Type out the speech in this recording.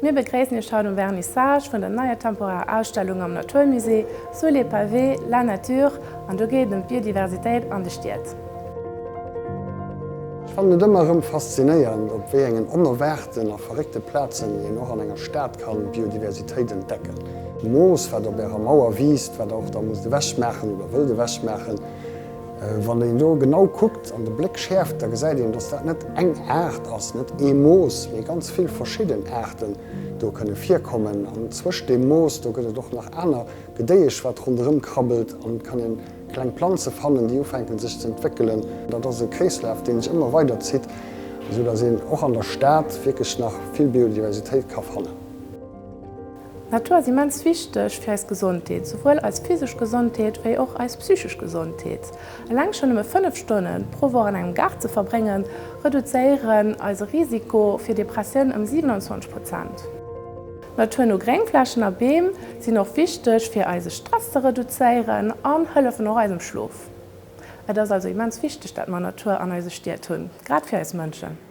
Mir begréissen Iech haut um Vernissage vun der neier temporärer Ausstellung am Natur Musée Sous les pavés, la nature an do geet et ëm d'Biodiversitéit an de Stied. Ech fannen et ëmmer erëm faszinéierend, op wéi engen onerwaarten a verréckte Plazen een och an enger Stad kann Biodiversitéit entdecken. Moos, wat op ärer Mauer wiisst, wat der och da musst ewechmaachen oder wëllt ewechmaachen. Wann een do genau kuckt an de Bléck schäerft, da gesäit een, dass dat net eng Aart ass, net ee Moos, mee ganz vill verschidden Aarten do kënne virkommen. An zwëscht deem Moos, do gëtt et och nach aner Gedéiesch, wat ronderëm krabbelt an et kann een kleng Planze fannen, déi ufänken sech ze entwéckelen. Dat ass e Kreeslaf, dee sech ëmmer weider zitt, esou dass een och an der Stad wierklech nach vill Biodiversitéit ka fannen. D'Natur ass immens wichteg fir eis Gesondheet, souwuel eis physesch Gesondheet wéi och eis psychesch Gesondheet. Eleng schonn nëmme 5 Stonne pro Woch an engem Gaart ze verbréngen, reduzéieren eise Risiko fir Depressioun ëm 27 Prozent. Naturno Gréngflächen a Beem sinn och wichteg fir eise Stress ze reduzéieren an hëllefen och eisem Schlof. Et ass also immens wichteg dat mer Natur an eise Stied hunn, grad fir eis Mënschen.